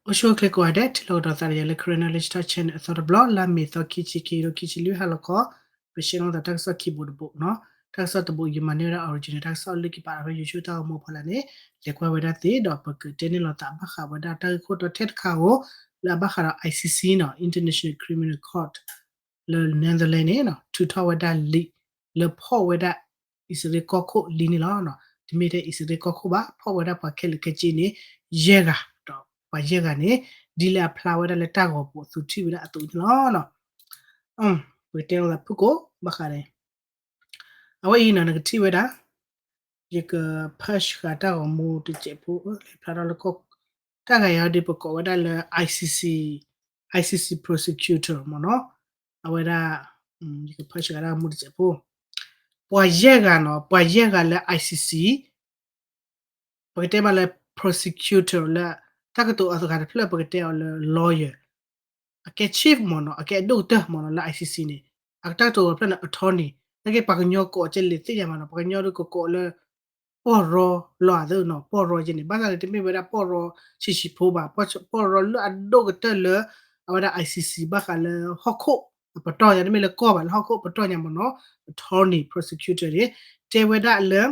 အိၣ်ဆူၣ်အိၣ်ချ့ကိးဂၤဒဲး ထံၣ်လိာ်ကဒီးသးဒီးယၤလၢ Karen Knowledge Talk Channel အသီတဘျီ လါမ့ၤသီ ခံဆံခံ ဒီးခံဆံလွံၢ်ဟါလီၤခီ ပရှဲနီၣ်သးတၢ်ကစီၣ်ခံဘိတဘိနီၤ. တၢ်ကစီၣ်တဘိ ယမၤန့ၢ်ဝဲဒၣ် original တၢ်ကစီၣ်လၢခံပာ်လီၤဖဲ YouTube တၢ်ဂီၤမူအဖီလာ်န့ၣ် လဲၤကွၢ်ဝဲဒၣ်သ့ဒီး ပကတဲန့ၢ်လိာ်သးဘၣ်ဃးဝဲဒၣ်တၢ်ဂ့ၢ်ခိၣ်တီထဲတခါဧိၤ လၢအဘၣ်ဃးဒီး I C C နီၤ International Criminal Court လၢ Netherlands န့ၣ် ထုးထီၣ်ဝဲဒၣ်လံာ် လၢဖီၣ်ဝဲဒၣ် အံၣ်စရ့လးကီၢ်ခိၣ်လံန့ၣ်လီၤ. တမ့ၢ်ထဲအံၣ်စရ့လးကီၢ်ခိၣ်ဘၣ် ဖီၣ်ဝဲဒၣ်ပှၤခဲလၢာ်ခဲဆ့န့ၣ် ယဲၢ်ဂၤ ဒီးပှၤယဲၢ်ဂၤန့ၣ် ဒ်လၢအဖျါဝဲဒၣ်လၢတၢ်ဂီၤပူၤအသိးထံၣ်ဝဲဒၣ်အသိးန့ၣ်လီၤ. ပကတဲလိာ်သးဖုၣ်ကိာ်ဘၣ်ဃးန့ၣ် အဝဲအံၤနီၤ နကထံၣ်ဝဲဒၣ် ယက push ဃာ်တၢ်ဂီၤမူတစဲးဖိ လဲၤဖျါထီၣ်လၢကီၢ် တၢ်ဂၤအံၤဒီးပကိးဝဲဒၣ်လၢ I C C, I C C prosecutor မ့ၢ်နီၤ. အဝဲဒၣ် ယက push ဃာ်တၢ်ဂီၤမူတစဲးဖိ ပှၤယဲၢ်ဂၤနီၤ ပှၤယဲၢ်ဂၤလၢ I C C ပကတဲမးလၢ prosecutor လၢ တၢ်ကတိၤအသဂၤတဖျၢၣ် ပကတဲအီၤလၢ lawyer အကဲ chief မ့ၢ်နီၤ အကဲအဒိၣ်ကတၢၢ်မ့ၢ်နီၤ လၢ I C C န့ၣ် အတၢ်ကတိၤအဖျၢၣ်န့ၣ် attorney နာ်က့ပှၤကညီကိးကဲလဲၣ်သ့ၣ်ညါမးနီၤ ပှၤကညီဒီးကကိးလၢ ပီၢ်ရီလီၤသၢနီၤ ပီၢ်ရီကဲန့ၣ် ဘၣ်ဆၣ်န့ၣ် တမ့ၢ်ဝဲဒၣ်ပီၢ်ရီဆံးဆံးဖိဘၣ် ပီၢ်ရီလၢအဒိၣ်ကတၢၢ်လၢ အဝဲဒၣ် I C C ဘၣ်ဃးလၢဟီၣ်ခိၣ်အပတီၢ်ညါ တမ့ၢ်လၢကီၢ်ဘၣ် လၢဟီၣ်ခိၣ်အပတီၢ်ညါမ့ၢ်နီၤ attorney prosecutor န့ၣ် တဲဝဲဒၣ်လၢ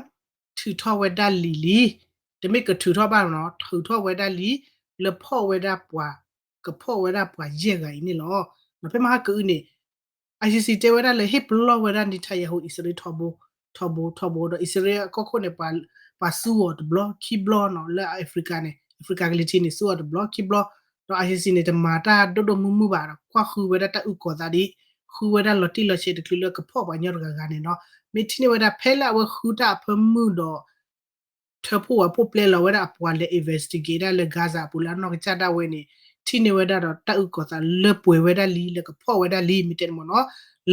ထုးထီၣ်ဝဲဒၣ်လံာ်လံ တမ့ၢ်ကထုးထီၣ်ဘၣ်နီၤ ထုးထီၣ်ဝဲဒၣ်လံာ် လၢဖီၣ်ဝဲဒၣ်ပှၤ ကဖီၣ်ဝဲဒၣ်ပှၤယဲၢ်ဂၤအံၤန့ၣ်လီၤ. ဖဲမဟါကအုန့ၣ် I C C တဲဝဲဒၣ်လၢဟ့ၣ်ပလီၢ်ဝဲဒၣ် Netanyahu အံၣ်စရ့လးထီဘိ ထီဘိ ထီဘိဒီး အံၣ်စရ့လးအကီၢ်ခိၣ်န့ၣ် ပှၤစူးအီၤတဘျီခံဘျီနီၤ လၢ Africa န့ၣ် Africa ကလံၤထံးန့ၣ် စူးအီၤတဘျီခံဘျီ ဒီး I C C န့ၣ် တမၤတၢ်ဒိၣ်ဒိၣ်မုၢ်မုၢ်ဘၣ်ဒီး ကွၢ်ဃုဝဲဒၣ်တၢ်အုၣ်ကီၤသးဒ် ဃုဝဲဒၣ်လီၤတံၢ်လီၤဆဲးတချုးလၢကဖီၣ်ပှၤကညီတဂၤဂၤန့ၣ်နီၤ မ့ၢ်ထံၣ်န့ၢ်ဝဲဒၣ်ဖဲလၢအဝဲဃုတၢ်အဖၢမုၢ်ဒီး ထၢဖှိၣ်ဝဲဖှိၣ်ပျဲလီၤဝဲဒၣ်အပှၤလဲၤ investigate ဒၣ်လၢ Gaza အပူၤလၢအနီၢ်ကစၢ်ဒၣ်ဝဲန့ၣ် ထံၣ်န့ၢ်ဝဲဒၣ်ဒီးတၢ်အုၣ်ကီၤသးလၢပှဲၤဝဲဒၣ်လံ လၢကဖီၣ်ဝဲဒၣ်လံ မ့ၢ်တဲန့ၣ်မ့ၢ်နီၤ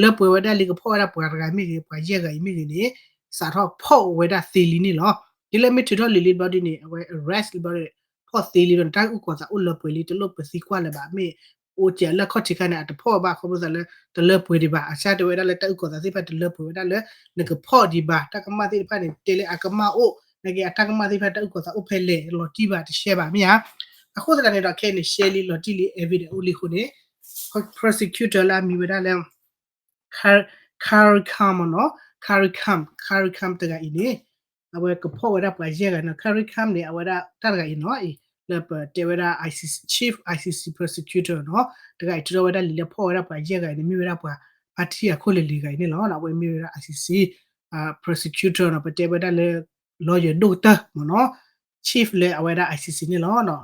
လၢပှဲၤဝဲဒၣ်လံကဖီၣ်ဝဲဒၣ်ပှၤတဂၤမ့ၢ်ဂ့ၤ ပှၤယဲၢ်ဂၤအံၤမ့ၢ်ဂ့ၤန့ၣ် စးထီၣ်ဖီၣ်ဝဲဒၣ်သ့လံန့ၣ်လီၤ. ဒ်လၢမ့ၢ်ထုးထီၣ်လံာ်လံဘျီဒ်န့ၣ် အဝဲ arrest လံဘျီဒ် ဖီၣ်သ့လံဒီး တၢ်အုၣ်ကီၤသးအိၣ်လၢပှဲၤလံ တလိၣ်ပသံကွၢ်လၢၤဘၣ် မ့ၢ်အိၣ်ကဲလၢအခီၣ်ထံးခါန့ၣ် အတဖီၣ်ဘၣ် ခီဖျိသးလၢ တလၢပှဲၤဒံးဘၣ် အစၢ်တဲဝဲဒၣ်လၢတၢ်အုၣ်ကီၤသးသ့ၣ်တဖၣ်တလၢပှဲၤဝဲဒၣ်လၢ နကဖီၣ်ဒံးဘၣ် တၢ်ကမၣ်သ့ၣ်တဖၣ်န့ၣ် တဲလၢအကမၣ်အိၣ် နာ်က့အတၢ်ကမၣ်သ့ၣ်တဖၣ်တၢ်အုၣ်ကီၤသးအိၣ်ဖဲလဲၣ် လီၤတံၢ်ဘၣ်တရှဲဘၣ်မ့ၢ်ဧါ အဃိသတးန့ၣ်ဒီး ခဲအံၤန့ၣ် ရှဲလံလီၤတံၢ်လံ evidence အိၣ်လံအဃိန့ၣ် prosecutor လၢအမံၤဝဲဒၣ်လၢ Kari Khan မ့ၢ်နီၤ Kari Khan Kari Khan တဂၤအံၤန့ၣ် အဝဲကဖီၣ်ဝဲဒၣ်ပှၤယဲၢ်ဂၤန့ၣ် Kari Khan န့ၣ် အဝဲဒၣ်တၢ်တဂၤအံၤနီၤ လၢပတဲဝဲဒၣ် I C C chief I C C prosecutor နီၤ တဂၤအံၤထုးထီၣ်ဝဲဒၣ်လံာ်လၢဖီၣ်ဝဲဒၣ်ပှၤယဲၢ်ဂၤအံၤန့ၣ် မ့ၢ်ဝဲဒၣ်ပှၤဖါတံၢ်အခိၣ်လၢာ်လံာ်ဂၤအံၤန့ၣ်လီၤ. အဝဲမ့ၢ်ဝဲဒၣ် I C C prosecutor နီၤ ပတဲဝဲဒၣ်လၢ lawyer ဒိၣ်ကတၢၢ်မ့ၢ်နီၤ chief လၢအဝဲဒၣ် I C C န့ၣ်လီၤ.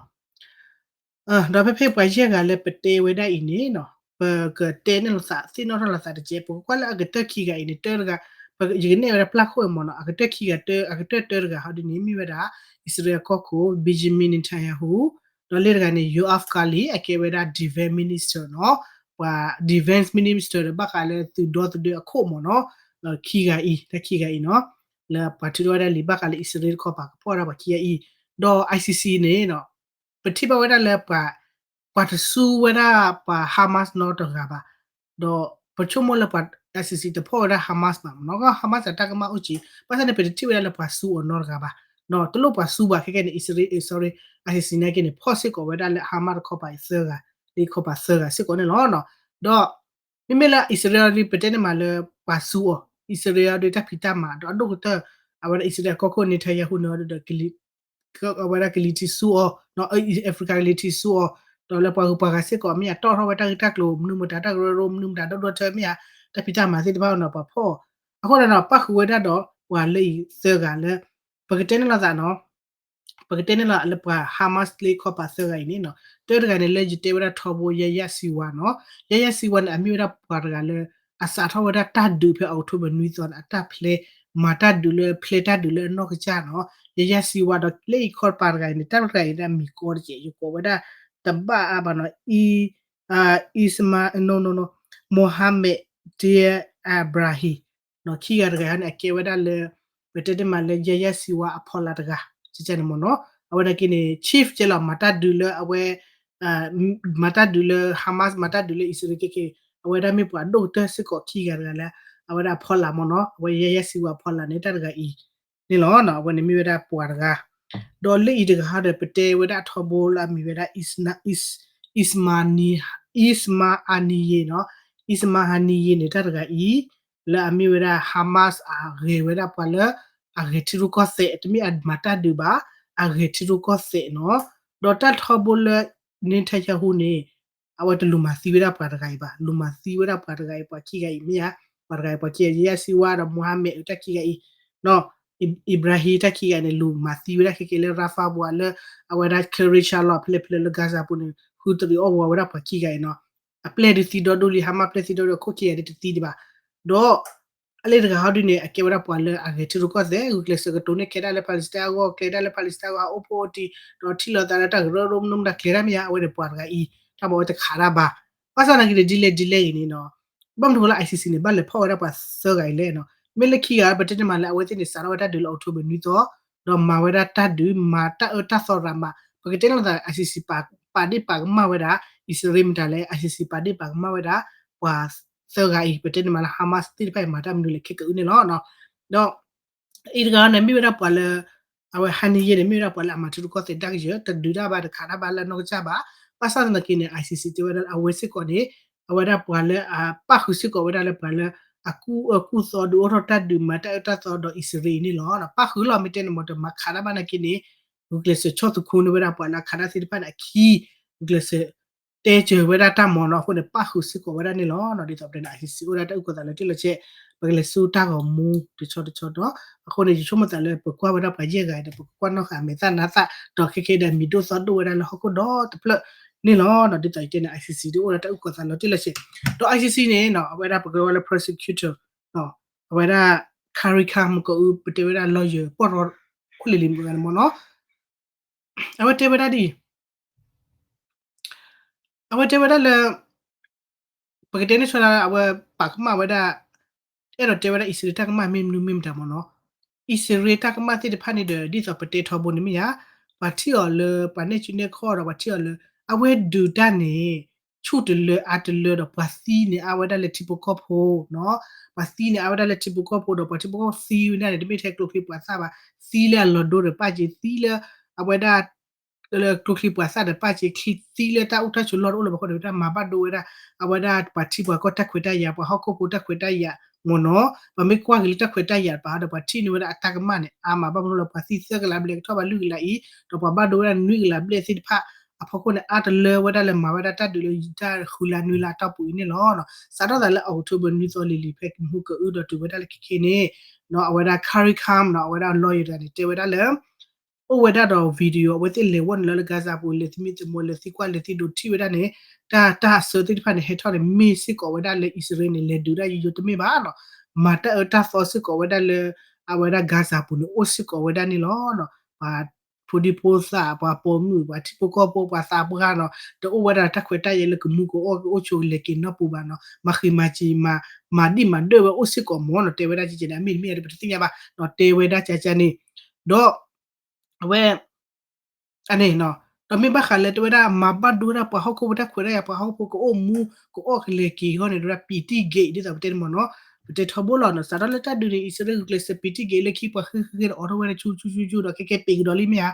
ဒီးဖဲဖဲပှၤယဲၢ်ဂၤလၢပတဲဝဲဒၣ်အံၤန့ၣ်နီၤ ပကတဲန့ၢ်လိာ်သးသ့ၣ်နီၣ်ထီၣ်လိာ်သးတကဲး ပကကွၢ်လၢအကတၢၢ်ခံဂၤအံၤန့ၣ် တၢတဂၤ ယကနဲၣ်ဝဲဒၣ်ပျၢ်ခိၣ်အံၤမ့ၢ်နီၤ အကတၢၢ်ခံဂၤ အကတၢၢ်တၢတဂၤဟီဒ်န့ၣ် မ့ၢ်ဝဲဒၣ် အံၣ်စရ့လးကီၢ်ခိၣ် Benjamin Netanyahu ဒီးလၢတဂၤန့ၣ် Yoav Gallant အကဲဝဲဒၣ် defense minister နီၤ ပှၤ defense minister ဒီးဘၣ်ဃးလၢသုးဒီသဒၢအခိၣ်မ့ၢ်နီၤ ခံဂၤအံၤ တၢ်ခံဂၤအံၤနီၤ လၢပှၤထုးထီၣ်ဝဲဒၣ်လံာ်ဘၣ်ဃးလၢအံၣ်စရ့လးတခီပၤကဖီၣ်ဝဲဒၣ်ပှၤခံဂၤအံၤ ဒီး I C C န့ၣ် ပထံၣ်ဘၣ်ဝဲဒၣ်လၢပှၤ ပှၤတစူးဝဲဒၣ်ပှၤ Hamas နီတဂၤဘၣ်, ဒီးပဆိကမိၣ်လၢပှၤ I C C တဖီၣ်ဝဲဒၣ် Hamas ဘၣ်မ့ၢ်နီၤ, Hamas အတၢ်ကမၣ်အိၣ်က့ၤ, ဘၣ်ဆၣ်န့ၣ် ပတထံၣ်ဝဲဒၣ်လၢပှၤစူးအီၤနီတဂၤဘၣ်, ဒီးတလိၣ်ပှၤစူးဘၣ်ခဲကဲန့ၣ် အံၣ်စရ့လး sorry, I C C နာ်က့န့ၣ် ဖီၣ်စ့ၢ်ကီးဝဲဒၣ်လၢ Hamas တခီပၤအံၤသၢဂၤ, လၢခီပၤသၢဂၤစ့ၢ်ကီးန့ၣ်လီၤ. ဒီး မ့မ့ၢ်လၢအံၣ်စရ့လးဒီး ပတဲန့ၣ်မးလၢပှၤစူးအီၤ, အံၣ်စရ့လးဒီးတၢ်ဖံးတၢ်မၤဒီးအဒိၣ်ကတၢၢ်, အဝဲဒၣ်အံၣ်စရ့လးကီၢ်ခိၣ် Netanyahu န့ၣ်ဒီး အဝဲဒၣ်ကလံၤထံးစူးအီၤ, Africa ကလံၤထံးစူးအီၤ, ဒီးလၢပှၤဂုၤပှၤဂၤစ့ၢ်ကီး မ့ၢ်အတီၣ်ထီၣ်ဝဲတၢ်ဂ့ၢ်တၢ်ကျိၤ မနုၤမတၤတၢ်ကရၢကရိ မနုၤမတၤဒိၣ်ဒိၣ်ထၢမ့ၢ်ဧါ, တၢ်ဖံးတၢ်မၤသ့ၣ်တဖၣ်န့ၣ် ပှၤဖီၣ်, အဃိဒီး ပၣ်ဃုာ်ဝဲဒၣ်ဒီး ပှၤလၢအံၤသၢဂၤလၢ ပကတဲန့ၣ်လီၤသးနီၤ ပကတဲန့ၣ်လီၤလၢပှၤ Hamas လၢခီပၤသၢဂၤအံၤန့ၣ်နီၤ, တၢတဂၤန့ၣ်လၢယတဲဝဲဒၣ်ထီဘိ Yahya Sinwar နီၤ, Yahya Sinwar န့ၣ် အမ့ၢ်ဝဲဒၣ်ပှၤတဂၤလၢ အစးထီၣ်ဝဲဒၣ်တၢ်ဒုးဖဲ October နွံသီန့ၣ် အတၢ်ဖျဲ မၤတၢ်ဒုးလၢ ဖျဲတၢ်ဒုးလၢအနီၢ်ကစၢ်နီၤ, Yahya Sinwar ဒီးလၢအံၤခီပၤတဂၤအံၤန့ၣ် တၢ်တဂၤအံၤဒၣ်မံၤကီတက့ၢ် ယကိးဝဲဒၣ် တဘၣ်အါဘၣ်နီၤ, Ismail, no, no, no, Mohammed Deir Ibrahim ခံဂၤတဂၤန့ၣ် အကဲဝဲဒၣ်လၢ ပတဲန့ၣ်မးလၢ Yahya Sinwar အဖီလာ်တဂၤ ကန့ၣ်မ့ၢ်နီၤ, အဝဲဒၣ်က့န့ၣ် chief ကဲလီၤ မၤတၢ်ဒုးလၢအဝဲ မၤတၢ်ဒုးလၢ Hamas မၤတၢ်ဒုးလၢအံၣ်စရ့လးက့က့, အဝဲဒၣ်မ့ၢ်ပှၤဒိၣ်ကတၢၢ်စ့ၢ်ကီးခံဂၤတဂၤလၢ အဝဲဒၣ်အဖီလာ်မ့ၢ်နီၤ, အဝဲ Yahya Sinwar အဖီလာ်န့ၣ် တၢ်တဂၤအံၤန့ၣ်လီၤ, အဝဲန့ၣ်မ့ၢ်ဝဲဒၣ်ပှၤတဂၤ ဒီးလၢအံၤတဂၤဟီဒီး ပတဲဝဲဒၣ်ထီဘိလၢအမ့ၢ်ဝဲဒၣ် Isma-, Is-, Isma Ni-, Ismail Haniyeh နီၤ, Ismail Haniyeh န့ၣ် တၢ်တဂၤအံၤ လၢအမ့ၢ်ဝဲဒၣ် Hamas အဂဲၤဝဲဒၣ်ပှၤလၢ အဂဲၤထံရူၢ်ကီၢ်သဲး တမ့ၢ်အမၤတၢ်ဒုးဘၣ်, အဂဲၤထံရူၢ်ကီၢ်သဲးနီၤ. ဒီးတၢ်ထီဘိလၢ Netanyahu န့ၣ် အဝဲတလူၤမၤသံဝဲဒၣ်ပှၤတဂၤအံၤဘၣ်, လူၤမၤသံဝဲဒၣ်ပှၤတဂၤအံၤ ပှၤခံဂၤအံၤမ့ၢ်ဧါ, ပှၤတဂၤအံၤပှ�ၤခံဂၤ ယဲၢ်စံဝါဒီး Mohammed တၢ်ခံဂၤအံၤ, နီၤ, Ibrahim တၢ်ခံဂၤန့ၣ် လူၤမၤသံဝဲဒၣ်ခဲကဲလၢ Rafah ပူၤလၢ အဝဲဒၣ် Khan Younis လီၤ ဖျဲၣ်ဖျဲၣ်လၢ Gaza ပူၤန့ၣ် ဃုတရံးအီၣ်ဝဲဒၣ်ပှၤခံဂၤအံၤနီၤ. အပျဲၢ်ဒုးသံဒီဒိၣ်လံ Hamas ပျဲၢ်သံဒီဒိၣ် ခိၣ်ခံဂၤဒုးတသံဒံးဘၣ်. ဒီး အလ့တဂၤဟီဒုန့ၣ် အကဲဝဲဒၣ်ပှၤလၢအဂဲၤထံရူၢ်ကီၢ်သဲး ဂုာ်ကျဲးစၢးကတိၤန့ၢ်ခဲဒၣ်လၢ Palestine အဂီၢ် ကျဲဒၣ်လၢ Palestine အဂီၢ် ဟးအိၣ်ဖှိၣ်အိၣ်တံၢ် ဒီးထံၣ်လိာ်သးလၢတၢ်ကရၢကရိမနုၤမတၤကျဲဒၣ်မ့ၢ်ဧါ အဝဲန့ၣ်ပှၤတဂၤအံၤ တၢ်မၤဝဲတခးတၢ်ဘၣ်. ဘၣ်ဆၣ်သနာ်က့န့ၣ် ဒ်လဲၣ်ဒ်လဲၣ်အံၤန့ၣ်နီၤ ဘၣ်မနုၤဃိလၢ ICC န့ၣ် ဘၣ်လဲၤဖီၣ်ဝဲဒၣ်ပှၤသၢဂၤအံၤလဲၣ်နီၤ. မ့ၢ်လၢခံဂၤ ပတဲန့ၢ်မးလၢအဝဲသ့ၣ်န့ၣ် စးထီၣ်ဝဲတၢ်ဒုးလၢ October နွံသီ ဒီးမၤဝဲဒၣ်တၢ်ဒုး မၤတၢ်အၢတၢ်သီရၤမး ပကတဲန့ၢ်သး ICC ပာ်ဒ့ၣ်ပာ်ကမၣ်ဝဲဒၣ် အံၣ်စရ့လးမတၤလဲၣ် ICC ပာ်ဒ့ၣ်ပာ်ကမၣ်ဝဲဒၣ် ပှၤသၢဂၤအံၤ ပတဲန့ၢ်မးလၢ Hamas သ့ၣ်တဖၣ်အံၤ မၤတၢ်မနုၤလဲၣ်ခဲကအုန့ၣ်လီၤ. ဒီး အံၤတဂၤန့ၣ် မ့ၢ်ဝဲဒၣ်ပှၤလၢ အဝဲ Haniyeh န့ၣ် မ့ၢ်ဝဲဒၣ်ပှၤလၢအမၤထံရူၢ်ကီၢ်သဲးတၢ်ကယၢၤ တဒုးတၢ်ဘၣ်တခးတၢ်ဘၣ်လၢအနီၢ်ကစၢ်ဘၣ်. ဘၣ်ဆၣ်သနာ်က့န့ၣ် ICC တဲဝဲဒၣ်လၢအဝဲစ့ၢ်ကီးန့ၣ် အဝဲဒၣ်ပှၤလၢအပၣ်ဃုာ်စ့ၢ်ကီးဝဲဒၣ်လၢပှၤလၢ အကူၣ်အၢကူၣ်သီဒုးအိၣ်ထီၣ်တၢ်ဒုးမၤတၢ်အၢတၢ်သီဒီးအံၣ်စရ့လးအံၤန့ၣ်လီၤ. ပၣ်ဃုာ်လီၤ မ့ၢ်တဲန့ၣ် မ့ၢ်တမၤခးတၢ်ဘၣ်နာ်က့န့ၣ် ဂုာ်ကျဲးစၢးဆီၣ်သခူန့ၢ်ဝဲဒၣ်ပှၤလၢအခးတၢ်သ့ၣ်တဖၣ်န့ၣ်အခံ ဂုာ်ကျဲးစၢး တဲစၢၤဝဲဒၣ်တၢ်မၤနီၤ အဃိန့ၣ် ပၣ်ဃုာ်စ့ၢ်ကီးဝဲဒၣ်န့ၣ်လီၤ. ဒ်သိးပတဲန့ၣ် ICC အိၣ်ဒၣ်တၢ်အုၣ်ကီၤသးလီၤတံၢ်လီၤဆဲး ပကလဲၤဆူတၢ်ဂီၤမူတဆီတဆီဒီး အဃိန့ၣ် ယဆိကမိၣ်သးလၢပကွၢ်ဝဲဒၣ်ပှၤယဲၢ်ဂၤဒီး ပကကွၢ်နီၣ်ဃာ်အမဲာ်သၣ်နါသၣ် ဒီးခဲကဲဒီးမံၤဒိၣ်သီဒိၣ်ဝဲဒၣ်လၢဟီၣ်ခိၣ်ဒီတဖျၢၣ်န့ၣ်လီၤ. ဒ်သိးယတဲန့ၣ် ICC ဒ်အိၣ်ဒၣ်တၢ်အုၣ်ကီၤသးလီၤတံၢ်လီၤဆဲး ဒီး ICC န့ၣ်နီၤ အဝဲဒၣ်ပကဝဲလၢ prosecutor အဝဲဒၣ် Khari Khan မ့ၢ်ကအု ပတဲဝဲဒၣ် lawyer ပီၢ်ရီခိၣ်လံၤလံၤမ့ၢ်ဂၤန့ၣ်မ့ၢ်နီၤ အဝဲတဲဝဲဒၣ်ဒ်အံၤ အဝဲတဲဝဲဒၣ်လၢ ပကတဲန့ၢ်ဆိလၢအဝဲပာ်ကမၣ်ဝဲဒၣ် အဲၣ်ဒိးတဲဝဲဒၣ်အံၣ်စရ့လးတၢ်ကမၣ်မ့ၢ်မနုၤမ့ၢ်မတၤမ့ၢ်နီၤ အံၣ်စရ့လးတၢ်ကမၣ်သ့ၣ်တဖၣ်န့ၣ်ဒီး ဒ်သိးပတဲထီဘိန့ၣ်မ့ၢ်ဧါ ပှၤထံၣ်အီၤလၢ ပှၤနဲၣ်စုနဲၣ်ခီၣ်ဒီး ပှၤထံၣ်အီၤလၢ အဝဲဒုးတၢ်န့ၣ် ဆူၣ်တလၢအါတလၢဒီး ပှၤသံန့ၣ်အါဝဲဒၣ်လၢထံဖိကီၢ်ဖိနီၤ ပှၤသံန့ၣ်အါဝဲဒၣ်လၢထံဖိကီၢ်ဖိဒီး ပှၤထံဖိကီၢ်ဖိသံဝဲဒၣ်န့ၣ် တမ့ၢ်ထဲကျိချံပှၤသၣ်ဘၣ် သံလၢအလီၤဒိဒီးပာ်က့ၤ သံလၢ အဝဲဒၣ် လၢကျိချံပှၤသၣ်ဒီးပာ်က့ၤ သံလၢတၢ်အိၣ်တၢ်ဆိးလီၢ်တအိၣ်လၢၤဘၣ်အဃိန့ၣ် ဝဲဒၣ်မၤဘၣ်ဒိဝဲဒၣ် အဝဲဒၣ်ပှၤထံပှၤကီၢ်တၢ်ခွဲးတၢ်ယာ် ပှၤဟီၣ်ခိၣ်ဖိတၢ်ခွဲးတၢ်ယာ်မ့ၢ်နီၤ ပှၤမ့ၢ်ကွၢ်က့ၤလၢတၢ်ခွဲးတၢ်ယာ်တပၤဒီး ပှၤထံၣ်န့ၢ်ဝဲဒၣ်အတၢ်ကမၣ်န့ၣ် အါမး ဘၣ်မနုၤလၢပှၤသံသၢကလးဘျဲၣ်ကထီၣ်ဘၣ်လွံၢ်ကလးအံၤ ဒီးပှၤဘၣ်ဒိဝဲဒၣ်နွံကလးဘျဲၣ်သ့ၣ်တဖၣ် အဖီခိၣ်န့ၣ် အါတလၢဝဲဒၣ်လၢမၤဝဲဒၣ်တၢ်ဒုးလၢတၢ်ဃုလါနွံလါအတီၢ်ပူၤအံၤန့ၣ်လီၤ. စးထီၣ်သးလၢ October နွံသီလံၤလံၤ ဖဲမဟူကအုဒီးတုၤဝဲဒၣ်လၢခဲခဲန့ၣ် အဝဲဒၣ် Khari Khan နီၤ အဝဲဒၣ် lawyer တဂၤန့ၣ် တဲဝဲဒၣ်လၢ အိၣ်ဝဲဒၣ်ဒီး video အဝဲသ့ၣ်လဲၤဝီၢ်နုာ်လီၤလၢ Gaza ပူၤ လဲၤသမံသမိး လဲၤသံကွၢ် လဲၤသံဒိးထံၣ်ဝဲဒၣ်န့ၣ် တၢ် တၢ်အစၢသ့ၣ်တဖၣ်န့ၣ် ဟဲထီၣ်န့ၣ် မ့ၢ်စ့ၢ်ကီးဝဲဒၣ်လၢအံၣ်စရ့လးန့ၣ် လဲၤဒုးဒၣ်ယိယိတမ့ၢ်ဘၣ်နီၤ မၤတၢ်အၢတၢ်သီစ့ၢ်ကီးဝဲဒၣ်လၢ အဝဲဒၣ် Gaza ပူၤန့ၣ် အိၣ်စ့ၢ်ကီးဝဲဒၣ်န့ၣ်လီၤ. ပှၤဖိဒံဖိသၣ် ပှၤပိာ်မုၣ် ပှၤထံဖိကီၢ်ဖိ ပှၤသးပှၢ်နီၤ တအိၣ်ဝဲဒၣ်တၢ်ခွဲးတၢ်ယာ်လၢကမူကအိၣ်ကအိၣ်ဆိးကလဲၤက့ၤနီၢ်ပူၤဘၣ်နီၤ မၤဃံးမၤစံၤ မၤဒံၣ်မၤဒၢၣ်ဝဲအိၣ်စ့ၢ်ကီးမ့ၢ်နီၤ တဲဝဲဒၣ်ကဲကဲန့ၣ် အမ့ၢ်တမ့ၢ်ဒီးပတသ့ၣ်ညါဘၣ်နီၤ တဲဝဲဒၣ်ကဲကဲန့ၣ် ဒီး အဝဲ အန့ၣ်နီၤ ဒီးမ့ၢ်ဘၣ်ဃးလၢတဲဝဲဒၣ် မၤဘၣ်ဒိဝဲဒၣ်ပှၤဟီၣ်ခိၣ်ဖိတၢ်ခွဲးတၢ်ယာ် ပှၤဟီၣ်ခိၣ်ဖိကအိၣ်မူ ကအိၣ်ကလဲၤက့ၤအဂီၢ်န့ၣ် တဲဝဲဒၣ် Pitti Gate ဒ်သိးပတဲန့ၣ်မ့ၢ်နီၤ ပတဲထီဘိလီၤနီၤ စးထီၣ်လၢတၢ်ဒုးန့ၣ် အံၣ်စရ့လးဂုာ်ကျဲးစၢး Pitti Gate လၢခံပှၤဃ့ၢ်ဃ့ၢ်ဃ့ၢ်ဒီးအိးထီၣ်ဝဲဒၣ်ဆူၣ်ဆူၣ်ဆူၣ်ဆူၣ်ဒီး ခဲကဲပံးကဒီးလံမ့ၢ်ဧါ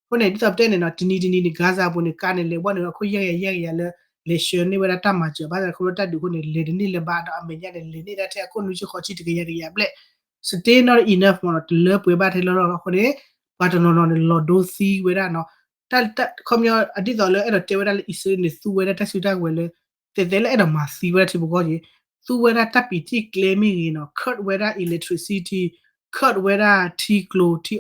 အဃိန့ၣ် ဒ်သိးပတဲန့ၣ်နီၤ တနံၤတနံၤန့ၣ် Gaza ပူၤန့ၣ် ကါန့ၣ် လဲၤဝီၢ်နုာ်လီၤ ခိၣ်ယဲၢ်ကယၤယဲၢ်ကယၤလၢ လဲၤဆှၢန့ၢ်ဝဲဒၣ်တၢ်မၤစၢၤ ဘၣ်ဆၣ်ခီဖျိတၢ်ဒုးအဃိန့ၣ် လဲၤတန့ၢ်လၢၤဘၣ်ဒီး အမဲာ်ညါန့ၣ် လဲၤန့ၢ်ဒၣ်ထဲအခိၣ်နွံဆံဃိးဆံတကယၤကယၤဘျဲၣ် still not enough မ့ၢ်နီၤ တလၢပှဲၤဘၣ်ထဲလီၤလီၤအဃိန့ၣ် ပှၤတနီၤနီၤန့ၣ် လီၤဒိသံဝဲဒၣ်နီၤ တၢ် တၢ် ခီပညီ အဒ်သိးလၢအဲၣ်ဒိးတဲဝဲဒၣ်လၢ အံၣ်စရ့လးန့ၣ် သူဝဲဒၣ်တၢ်စုတၢ်ကဝဲၤလၢ တဲတဲလၢအဲၣ်ဒိးမၤသံဝဲဒၣ်ထံဖိကီၢ်ဖိ သူဝဲဒၣ်တၢ်ပံာ်တံၢ်ကျဲမ့ၢ်ဂ့ၤနီၤ cut ဝဲဒၣ် electricity cut ဝဲဒၣ်ထံကျိ ထံအီၣ်ကျိ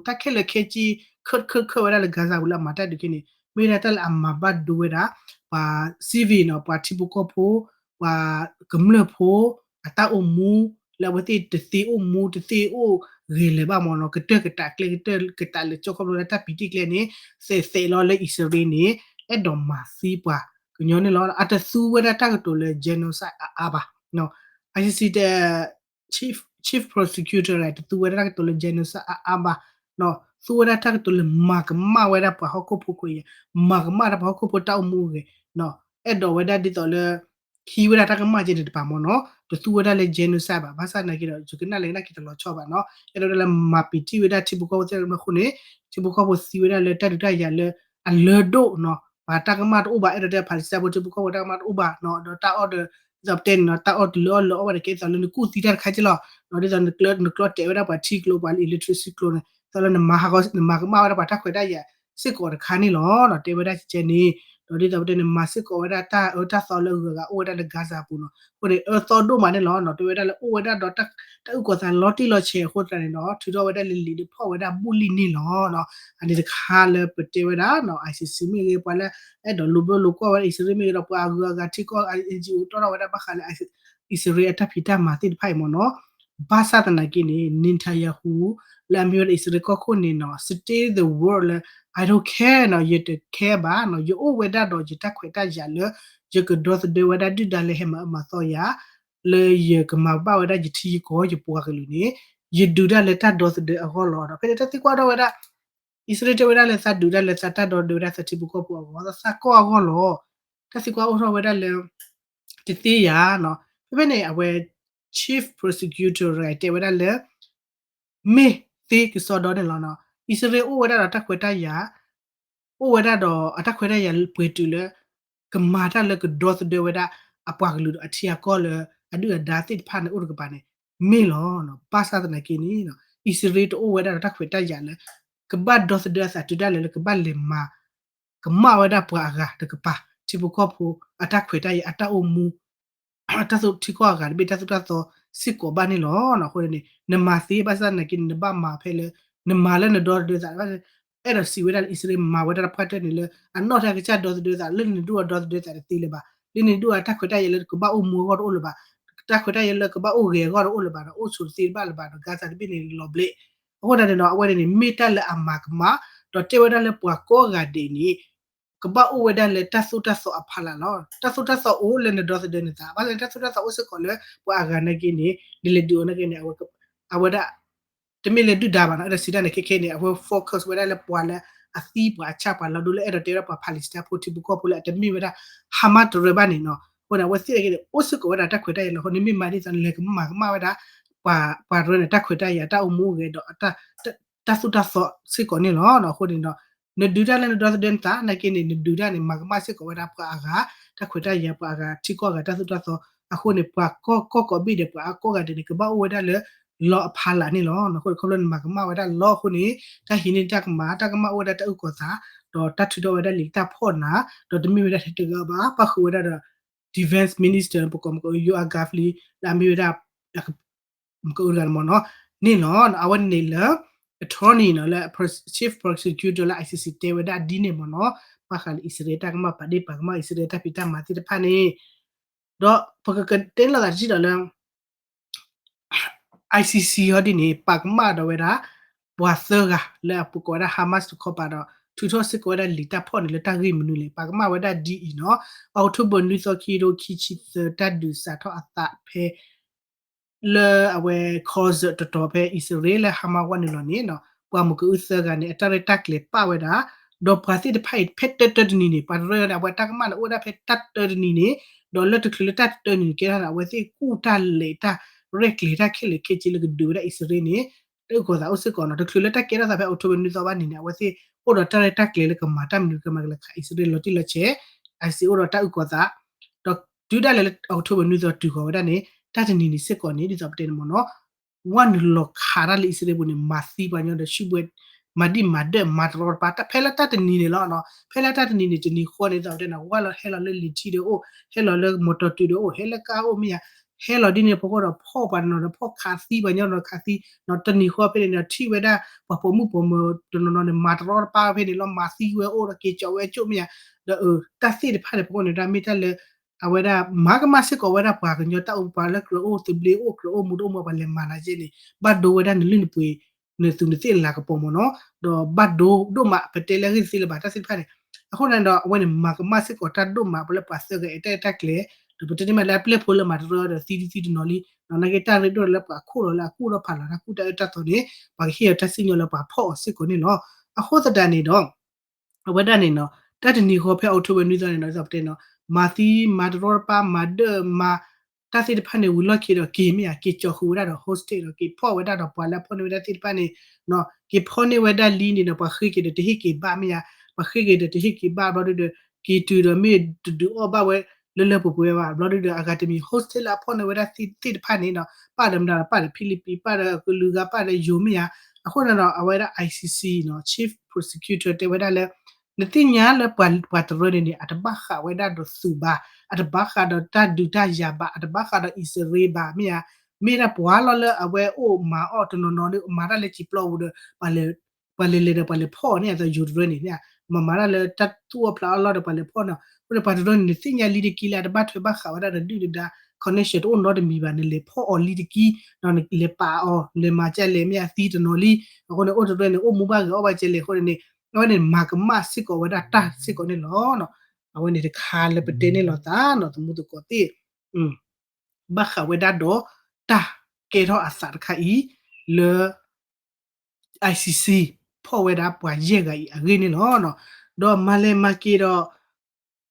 တၢ်ခဲလၢာ်ခဲဆ့ cut cut cut ဝဲဒၣ်လၢ Gaza ပူၤလၢအမၤတၢ်ဒုးခဲန့ၣ် မ့ၢ်ဒၣ်တၢ်လၢအမၤဘၣ်ဒိဝဲဒၣ် ပှၤ civil နီၤ ပှၤထံဖိကီၢ်ဖိ ပှၤကမျၢၢ်ဖိ အတၢ်အိၣ်မူ လၢအဝဲသ့ၣ်တသ့အိၣ်မူ တသ့အိၣ်ဂဲၤလၢၤဘၣ်မ့ၢ်နီၤ ကတၢၢ်ကတၢၢ်ကျဲကတၢၢ်ကတၢၢ်လၢကၠိခီဖျိလၢတၢ်ပံာ်တံၢ်ကျဲန့ၣ် သဲးသဲးလီၤလၢအံၣ်စရ့လးန့ၣ် အဲၣ်ဒိးမၤသံပှၤကညီန့ၣ်လီၤ. အတသူဝဲဒၣ်တၢ်ကတိၤလၢ genocide အါအါဘၣ် ICC တဲ chief chief prosecutor တသူဝဲဒၣ်တၢ်ကတိၤလၢ genocide အါအါဘၣ် သူဝဲဒၣ်တၢ်ကတိၤလၢမၤကမၣ်ဝဲဒၣ်ပှၤဟီၣ်ခိၣ်ဖိခွဲးယာ် မၤကမၣ်ဒၣ်ပှၤဟီၣ်ခိၣ်ဖိတၢ်အိၣ်မူအိၣ်ဂဲၤ အဲၣ်ဒိးဝဲဒၣ်ဒ်သိးလၢ ဟံးဝဲဒၣ်တၢ်ကမၣ်ကဲန့ၣ်တပၤမ့ၢ်နီၤ, တသူဝဲဒၣ်လၢ genocide ဘၣ်, ဘၣ်ဆၣ်သနာ်က့ဒီး ယကနၣ်လဲၤကနၣ်က့ၤတလီၤဆီဘၣ်နီၤ, အဲၣ်ဒိးဒၣ်လၢမၤပံာ်တံၢ်ဝဲဒၣ်ထံဖိကီၢ်ဖိသ့ၣ်တဖၣ်အဃိန့ၣ် ထံဖိကီၢ်ဖိသံဝဲဒၣ်လၢတၢ်ဒုးတၢ်ယၤလၢ အလၢဒိၣ်နီၤ, ပှၤတၢ်ကမၣ်တအိၣ်ဘၣ်, အဲၣ်ဒိးတဲ Palestine ဖိထံဖိကီၢ်ဖိတၢ်ကမၣ်တအိၣ်ဘၣ်နီၤ, ဒီးတၢ်အီၣ်ဒီး ဒ်သိးပတဲန့ၣ်နီၤ, တၢ်အီၣ်တလၢအီၣ်လၢအီၣ်ဝဲဒၣ်ကဲသိးလၢနကူၣ်သံတၢ်တခါက့လီၤ, ဒ်သိးနကျီတဲာ်ဝဲဒၣ်ပှၤထံကျိ ပှၤ electricity ကျိန့ၣ် ဒ်သိးလၢနမၤဟးဂီၤ နမၤကမၣ်ဝဲဒၣ်ပှၤတၢ်ခွဲးတၢ်ယာ်စ့ၢ်ကီးတခါန့ၣ်လီၤ, တဲဝဲဒၣ်ကဲန့ၣ်, ဒီးဒ်သိးပတဲန့ၣ် မၤစ့ၢ်ကီးဝဲဒၣ်တၢ်အၢတၢ်သီလၢအဂုၤအဂၤအိၣ်ဝဲဒၣ်လၢ Gaza ပူၤနီၤ, အဃိန့ၣ် အၢသီဒိၣ်မးန့ၣ်လီၤ, တဲဝဲဒၣ်လၢအိၣ်ဝဲဒၣ်ဒီး တၢ်အုၣ်ကီၤသးလီၤတံၢ်လီၤဆဲးအဃိသတးန့ၣ်ဒီး ထုးထီၣ်ဝဲဒၣ်လံာ်လံာ်လၢဖီၣ်ဝဲဒၣ်ဘူၣ်လံၢ်န့ၣ်လီၤ, အန့ၣ်တခါလၢပတဲဝဲဒၣ်နီၤ, ICC မ့ၢ်ဂ့ၤ ပှၤလၢ အဲၣ်ဒိးလိာ်ဘၢလိာ်ကွၢ်ဝဲဒၣ်အံၣ်စရ့လးမ့ၢ်ဂ့ၤဒီး ပှၤအဂုၤအဂၤထံကီၢ် NGO တီၣ်ထီၣ်ဝဲဒၣ်ဘၣ်ဃးလၢ အံၣ်စရ့လးအတၢ်ဖံးတၢ်မၤသ့ၣ်တဖၣ်အံၤမ့ၢ်နီၤ, ဘၣ်ဆၣ်သနာ်က့န့ၣ် Netanyahu လၢအမ့ၢ်ဝဲဒၣ်အံၣ်စရ့လးကီၢ်ခိၣ်န့ၣ်နီၤ state the world လၢ I don't care နီၤ, ယတ care ဘၣ်နီၤ, ယအိၣ်ဝဲဒၣ်ဒီးယတၢ်ခွဲးတၢ်ယာ်လၢ ယကဒီသဒၢဝဲဒၣ်ဒုၣ်ဒါလၢဟဲမၤအၢမၤသီယၤ လၢယကမၤဘၣ်ဝဲဒၣ်ယထံယကီၢ်ယပှၤကလုာ်န့ၣ် ယဒုးတၢ်လၢတၢ်ဒီသဒၢအဂီၢ်လီၤဒီး ဖဲန့ၣ်တၢ်သံကွၢ်ထီၣ်ဝဲဒၣ် အံၣ်စရ့လးတဲဝဲဒၣ်လၢ သးဒုးတၢ်လၢသးတၢ်ဒီသဒၢဝဲဒၣ်သးထံဖိကီၢ်ဖိအဂီၢ် သးကီၢ်အဂီၢ်လီၤ, တၢ်သံကွၢ်အိၣ်ထီၣ်ဝဲဒၣ်လၢ တသ့ယၤနီၤ, ဖဲဖဲန့ၣ် အဝဲ chief prosecutor တဲဝဲဒၣ်လၢ မ့ၢ်သ့ကစီဒီန့ၣ်လီၤနီၤ, အံၣ်စရ့လးအိၣ်ဝဲဒၣ်ဒီးတၢ်ခွဲးတၢ်ယာ် အိၣ်ဝဲဒၣ်ဒီးအတၢ်ခွဲးတၢ်ယာ်ပှဲၤတုၤလၢ ကမၤတၢ်လၢကဒီသဒၢဝဲဒၣ် အပှၤကလုာ်ဒီးအထံအကီၢ်လၢ အဒုၣ်အဒါသ့ၣ်တဖၣ်န့ၣ်အိၣ်တကပၤန့ၣ် မ့ၢ်လီၤ. ဘၣ်ဆၣ်သနာ်က့န့ၣ် အံၣ်စရ့လးတအိၣ်ဝဲဒၣ်ဒီးတၢ်ခွဲးတၢ်ယာ်လၢ ကဘၣ်ဒီသဒၢအသးတုၤဒၣ်လဲာ်လၢ ကဘၣ်လဲၤမၤ ကမၣ်ဝဲဒၣ်ပှၤအဂၤတကပၤ ထံဖိကီၢ်ဖိ အတၢ်ခွဲးတၢ်ယာ် အတၢ်အိၣ်မူ တၢ်သိၣ်ထံကီၢ်အဂၤတဘ့ၣ် တၢ်သိၣ်တၢ်သီစ့ၢ်ကီးဘၣ်န့ၣ်လီၤ. အဃိန့ၣ် နမၤသ့ဘၣ်ဆၣ်သနာ်က့န့ၣ် နဘၣ်မၤဖဲလၢ နမၤလၢနဒီသဒၢသး အဲၣ်ဒိးစံးဝဲဒၣ်လၢ အံၣ်စရ့လးမၤဝဲဒၣ်တၢ်ပှၢ်တၢၢ်န့ၣ်လၢ အနီၢ်တၢ်ကစၢ်ဒီသဒၢသး လၢနဒုးအီၤဒီသဒၢသးတသ့လၢၤဘၣ်. လၢနဒုးအီၤတၢ်ခွဲးတၢ်ယာ်လၢကဘၣ်အိၣ်မူအဂီၢ်တအိၣ်လၢၤဘၣ်. တၢ်ခွဲးတၢ်ယာ်လၢကဘၣ်အိၣ်ဂဲၤအဂီၢ်တအိၣ်လၢၤဘၣ်ဒီး အိၣ်ဆိးတသ့တဘၣ်လၢၤဘၣ်ဒီး Gaza တဘ့ၣ်န့ၣ်လီၤဘျ့ အဃိသတးန့ၣ်ဒီး အဝဲန့ၣ်န့ၣ် မ့ၢ်တၢ်လၢအမၤကမၣ် ဒီးတဲဝဲဒၣ်လၢပှၤကိးဂၤဒဲးန့ၣ် ကဘၣ်အိၣ်ဝဲဒၣ်လၢတၢ်သိၣ်တၢ်သီအဖီလာ်လီၤ. တၢ်သိၣ်တၢ်သီအိၣ်လၢနဒီသဒၢနသး ဘၣ်ဆၣ်တၢ်သိၣ်တၢ်သီအိၣ်စ့ၢ်ကီးလၢပှၤအဂၤနာ်က့န့ၣ် ဒ်လဲၣ်ဒုးအီၤနာ်က့န့ၣ် အဝဲဒၣ် တမ့ၢ်လၢဒုၣ်ဒါဘၣ်နီၤ အဲၣ်ဒိးစံးတၢ်န့ၣ် ခဲခဲန့ၣ် အဝဲ focus ဝဲဒၣ်လၢပှၤလၢအသံပှၤအဆၣ်ပှၤလီၤဒိလၢအဲၣ်ဒိးတဲဝဲဒၣ်ပှၤ Palestine ဖိထံဖိကီၢ်ဖိလၢအတမ့ၢ်ဝဲဒၣ် Hamas တရၢဘၣ်န့ၣ်နီၤ. အဃိန့ၣ် အဝဲသ့ၣ်နာ်က့န့ၣ် အိၣ်စ့ၢ်ကီးဝဲဒၣ်တၢ်ခွဲးတၢ်ယာ်လီၤ. အဃိန့ၣ်မ့ၢ်မၤဒ်သိးန့ၣ် လဲၤကမၤကမၣ်ဝဲဒၣ် ပှၤ ပှၤတရၢန့ၣ် တၢ်ခွဲးတၢ်ယာ် တၢ်အိၣ်မူအိၣ်ဂဲၤဒီး တၢ်သိၣ်တၢ်သီစ့ၢ်ကီးန့ၣ်လီၤ. အဃိန့ၣ်ဒီး နဒုးတၢ်လၢနဒီသဒၢနသးနာ်က့န့ၣ် နဒုးတၢ်န့ၣ် မၤကမၣ်စ့ၢ်ကီးဝဲဒၣ်ပှၤအဂၤ တၢ်ခွဲးတၢ်ယာ် ပှၤအဂၤထံကီၢ်အဂၤတၢ်သိၣ်တၢ်သီ အဃိန့ၣ် ပှၤကီၢ်ကီၢ်ကိးဘ့ၣ်ဒီး ပှၤအကိးဂၤဒဲးန့ၣ် ကဘၣ်အိၣ်ဝဲဒၣ်လၢ လီအဖီလာ်န့ၣ်လီၤ. အဃိန့ၣ် ခီဖျိနမၤကမၣ်ဝဲဒၣ်လီအဃိန့ၣ် တၢ်ဟံးန့ၢ်တၢ်ကမၣ် တၢ်ကမၣ်အိၣ်ဝဲဒၣ်တၢ်အုၣ်ကီၤသး ဒီးတၢ်ထုးထီၣ်ဝဲဒၣ်လံာ်တၢ်ဖီၣ်နၤ ဒီးတမ့ၢ်ဝဲဒၣ်ထဲတဂၤဘၣ် ပၣ်ဃုာ်ဝဲဒၣ်ဒီး Defense Minister ပကိးမက Yoav Gallant လၢအမ့ၢ်ဝဲဒၣ် မကအုတဂၤန့ၣ်မ့ၢ်နီၤ န့ၣ်လီၤ. အဝဲန့ၣ်လၢ attorney နီၤ လၢ chief prosecutor လၢ ICC တဲဝဲဒၣ်ဒ်န့ၣ်မ့ၢ်နီၤ ဘၣ်ဃးလၢအံၣ်စရ့လးတၢ်ကမၣ်ပာ်ဒ့ၣ်ပာ်ကမၣ်အံၣ်စရ့လးတၢ်ဖံးတၢ်မၤသ့ၣ်တဖၣ်န့ၣ် ဒီးပကကတဲလီၤသးတထံၣ်ဒီးလၢ ICC ဟီဒ်န့ၣ် ပာ်ကမၣ်ဒီးဝဲဒၣ် ပှၤသၢဂၤလၢအပူၤကိးဝဲဒၣ် Hamas တခီပၤဒီး ထုးထီၣ်စ့ၢ်ကီးဝဲဒၣ်လံာ်တၢ်ဖီၣ်န့ၣ်လၢတၢ်ဂ့ၢ်မနုၤလဲၣ် ပာ်ကမၣ်ဝဲဒၣ်ဒ်အံၤနီၤ October နွံသီ ခံကထိခံဆံသၢ တၢ်ဒုးစးထီၣ်အသးဖဲ လၢအဝဲ Gaza တတီၤဖဲအံၣ်စရ့လးလၢ Hamas ဝဲန့ၣ်လီၤန့ၣ် ပှၤမုၢ်ကအုသၢဂၤန့ၣ် အတၢ်ရဲၣ်တၢ်ကျဲၤပာ်ဝဲဒၣ် ဒီးပှၤသ့ၣ်တဖၣ်အံၤ ဖဲတၢတၢတနံၤန့ၣ် ပှၤတရၢန့ၣ် အဝဲတၢ်ကမၣ်န့ၣ် အိၣ်ဝဲဒၣ်ဖဲတၢတၢတနံၤန့ၣ် ဒီးလၢတချုးလၢတၢတၢတနံၤန့ၣ် ကဲထီၣ်န့ၣ် အဝဲသ့ၣ်ကူၣ်တၢ်လဲၤတၢ်ရဲၣ်ကျဲၤတၢ်ခဲလၢာ်ခဲဆ့လၢကဒုးဝဲဒၣ်အံၣ်စရ့လးန့ၣ် တၢ်အုၣ်ကီၤသးအိၣ်စ့ၢ်ကီးနီၤ တချုးလၢတၢ်ကဲထီၣ်သးဖဲ October နွံသီဘၣ်န့ၣ်န့ၣ် အဝဲသ့ၣ်အိၣ်ဒီးတၢ်ရဲၣ်တၢ်ကျဲၤလၢကမၤတၢ်မနုၤကမၤကလဲၤခးအံၣ်စရ့လးလီၤတံၢ်လီၤဆဲး အံၣ်စရ့လးအိၣ်ဒီးတၢ်အုၣ်ကီၤသး ဒီးတုၤဒၣ်လဲာ်လၢ October နွံသီတုၤဃီၤဝဲဒၣ်န့ၣ် တၢ်တနံၤန့ၣ်စ့ၢ်ကီးန့ၣ် ဒ်သိးပတဲန့ၣ်မ့ၢ်နီၤ ဝဲနုာ်လီၤခးတၢ်လၢအံၣ်စရ့လးပူၤန့ၣ် မၤသံပှၤညီဒီး ဆူၣ်ဘှဲ မၤဒံၣ်မၤဒၢၣ်မၤတရီတပါ တၢ်ဖဲလၢတၢ်တနံၤန့ၣ်လီၤနီၤ ဖဲလၢတၢ်တနံၤန့ၣ် တနံၤဃီန့ၣ် ဒ်သိးပတဲန့ၣ် ဝဲလီၤဟဲလီၤလၢလံၤထံဒီးအိၣ် ဟဲလီၤလၢမီၢ်တီၢ်တုၤဒီးအိၣ် ဟဲလၢကါအိၣ်မ့ၢ်ယါ ဟဲလီၤဒ်န့ၣ်ဖီခိၣ်ဒီးဖီၣ်ပှၤတနီၤဒီးဖီၣ်ခးသံပှၤညီဒီးခးသံ တနံၤဃီဖဲန့ၣ်ဒီးထံၣ်ဝဲဒၣ် ပှၤပိာ်မုၣ်ပိာ်မၢၤတနီၤနီၤန့ၣ် မၤတရီတပါဖဲန့ၣ်လီၤ မၤသံဝဲအိၣ်ဒီးက့ၤကၠီးဝဲကၠိၣ်မ့ၢ်ယါ ဒီးတၢ်သ့ၣ်တဖၣ်န့ၣ် ဖီခိၣ်န့ၣ် တၢ်မ့ၢ်တၢ်လၢ အဝဲဒၣ်မၤကမၣ်စ့ၢ်ကီးဝဲဒၣ်ပှၤကညီတၢ်အိၣ်ပှၤလၢကြၢးအိၣ်သဘျ့အိၣ်ကြၢးအိၣ်မူတအိၣ်မူပှၤလဲၤမၤနၤကဲန့ၣ် ဘၣ်ဒိဝဲဒၣ်နလုၢ်နပှ့ၤ နသူးနသ့ၣ်လၤကပီၤမ့ၢ်နီၤ ဒီးဘၣ်ဒိဒိၣ်မးပတဲလၢအဂ့ၢ်သ့လၢၤဘၣ်တၢ်သ့ၣ်တဖၣ်န့ၣ် အဃိန့ၣ်ဒီး အဝဲန့ၣ်မၤကမၣ်စ့ၢ်ကီးတၢ်ဒိၣ်မးပှၤလၢပှၤသၢဂၤအတၢ်ရဲၣ်တၢ်ကျဲၤ ဒီးပတဲန့ၢ်မးလၢအပျဲၢ်ဖိလၢမၤတရၢဒီးသံဒ်သံတနီၤလံ နာ်က့တၢ်ရ့ဒိၣ်လၢပှၤခိၣ်လီၤလၢအကူၣ်ဒီးဖးလီၤ တၢ်ကူၣ်တၢ်အၢတၢ်သီန့ၣ် ပှၤကဟ့ၣ်အီၤတၢ်စံၣ်ညီၣ်လၢပှၤဖီၣ်အီၤစ့ၢ်ကီးန့ၣ်လီၤ. အဃိသတးန့ၣ်ဒီး အဝဲဒၣ်န့ၣ်နီၤ တၢ်တနံၤဃီဖဲ October နွံသီန့ၣ်နီၤ ဒ်သိးပတဲနီၤ မၤသံမၤတရီတပါ မၤဒၢမၤ တၢ်သ့ၣ်တဖၣ်န့ၣ် ဝံၤလီၢ်ခံဒီးက့ၤမ့ၢ်ဧါ က့ၤကၠီဃုာ်ဝဲဒၣ်ဒီး hostage ဒီး က့ၤဖီၣ်ဝဲဒၣ်ဒီးပှၤလၢအဖီၣ်န့ၢ်ဝဲဒၣ်သ့ၣ်တဖၣ်န့ၣ် က့ၤဖီၣ်န့ၢ်ဝဲဒၣ်လံန့ၣ်ဒီး ပှၤဃ့က့ၤဒီးတဟ့ၣ်က့ၤဘၣ်မ့ၢ်ဧါ, ပှၤဃ့က့ၤဒီးတဟ့ၣ်က့ၤဘၣ်ဘျီဒုဒီး က့ၤတုၤဒီးမ့ၢ်တဒုးအီၣ်ဘၣ်ဝဲလၢလၢပှဲၤပှဲၤဘၣ် ဘျီဒုဒီး အဂၤတမံၤ hostage လၢအဖီၣ်န့ၢ်ဝဲဒၣ်သ့ၣ်တဖၣ်န့ၣ်ဒီး ပၣ်ဒီးမတၤဒီး ပၣ်ဒီး Philippines ပၣ်ဒီးကလုာ်ဂၤ ပၣ်ဒီးယိၤမ့ၢ်ဧါ, အဃိန့ၣ်ဒီး အဝဲဒၣ် I C C နီၤ Chief Prosecutor တဲဝဲဒၣ်လၢ နသ့ၣ်ညါလၢပှၤတရၢန့ၣ်န့ၣ် အတဘၣ်ဃးဝဲဒၣ်ဒီးသုးဘၣ်, အတဘၣ်ဃးဒီးတၢ်ဒုးတၢ်ယၤဘၣ်, အတဘၣ်ဃးဒီးအံၣ်စရ့လးဘၣ် မ့ၢ်ဧါ, မ့ၢ်ဒၣ်ပှၤလီၤလၢအဝဲအိၣ်မၤအီၣ်တနီၤနီၤဒီး မၤတၢ်လၢစံာ်ပျီပူၤဒီး ပှၤလဲၤလဲၤဒီးပှၤလဲၤဖီၣ်အီၤန့ၣ် အသးယိၤတရၢန့ၣ် မၤမၤတၢ်လၢတၢ်သူၣ်အီၣ်ဖျးအီၣ်လီၢ်ဒီးပှၤလဲၤဖီၣ်န့ၣ် အဃိန့ၣ် ပှၤတရၢန့ၣ် နသ့ၣ်ညါလံတကံလၢအတဘၣ်ထွဲဘၣ်ဃးဝဲဒၣ်ဒီးဒုၣ်ဒါ connection တအိၣ်နီတမံၤဘၣ် နလဲၤဖီၣ်အီၤလံတကံ ဒီးနလဲၤပာ်အီၤ လဲၤမၤကဲလဲၣ် မ့ၢ်အသံတနီၤလံ, အဃိန့ၣ် အိၣ်တရၢန့ၣ် အိၣ်မူဘၣ်ဂ့ၤအီၣ်ဘၣ်ကဲလဲၣ်အဃိန့ၣ်န့ၣ် အဝဲန့ၣ်မၤကမၣ်စ့ၢ်ကီးဝဲဒၣ်တၢ်စ့ၢ်ကီးန့ၣ်လီၤ. အဝဲန့ၣ်တခါလၢပတဲန့ၢ်လီၤသးနီၤ သမူသကိးသ့ၣ် ဘၣ်ဃးဝဲဒၣ်ဒီးတၢ်ကဲထီၣ်အသးတခါအံၤ လၢ I C C ဖီၣ်ဝဲဒၣ်ပှၤယဲၢ်ဂၤအံၤအဂ့ၢ်န့ၣ်လီၤ. ဒီးမၤလဲၤမၤက့ၤဒီး